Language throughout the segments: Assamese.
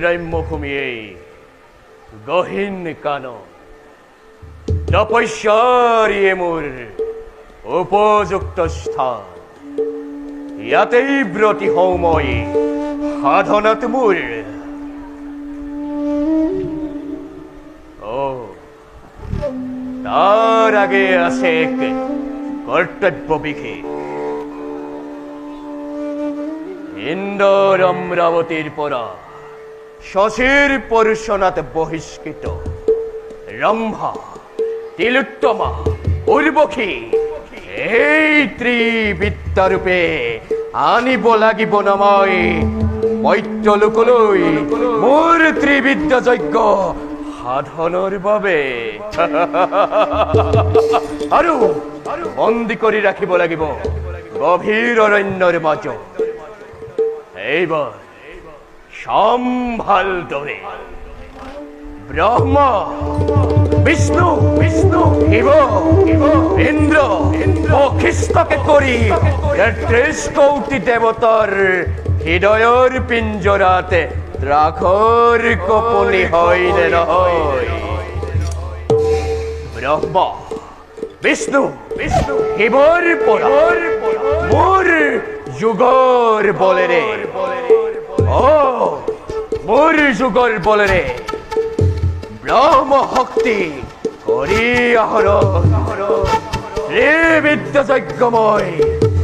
ৰম্যভূমিয়েই গহীন কানন, তপস্যাৰিয়ে মোৰ উপযুক্ত স্থান। ইয়াতেই ব্ৰতী হওঁ মই সাধনাত মোৰ। অ, তাৰ আগে আছে এক কৰ্তব্য বিশেষ। ইন্দৰ অমৰাৱতীৰ পৰা শশীৰ পৰুষণাত বহিষ্কৃত ৰম্ভা, তিলোত্তমা, উৰ্বশী এই ত্ৰিবিদ্যাৰূপে আনিব লাগিব নমই মৈত্ৰলোকলৈ মোৰ ত্ৰিবিদ্যা যজ্ঞ সাধনৰ বাবে, আৰু বন্দী কৰি ৰাখিব লাগিব গভীৰ অৰণ্যৰ মাজত। এইবাৰ সম্ভাল দৰে ব্ৰহ্ম, বিষ্ণু, বিষ্ণু, শিৱ, ইন্দ্ৰ, বশিষ্ঠকে কৰি 33 কোটি দেৱতাৰ হৃদয়ৰ পিঞ্জৰাতে ত্ৰাসৰ কপনি হয় নে নহয়? ব্ৰহ্ম, বিষ্ণু, বিষ্ণু, শিৱৰ পৰা মোৰ যুগৰ বলেৰে, অ মোৰ যুগৰ বলেৰে ব্ৰহ্ম শক্তি কৰি আহৰণ ত্ৰিবিদ্যা যজ্ঞময়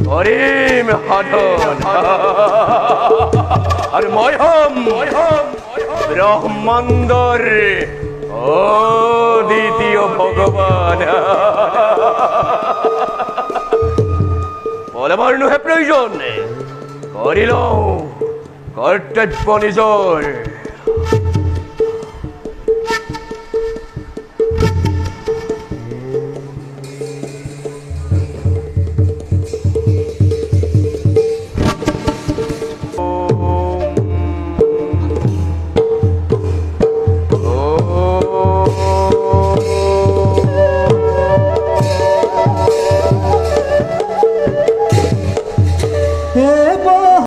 কৰিম সাধন, আৰু মই হম ব্ৰহ্মাণ্ডৰ অদ্বিতীয় ভগৱান। বলবৰ নোহে প্ৰয়োজন, কৰি লওঁ কৰ্তব্য নিজৰ।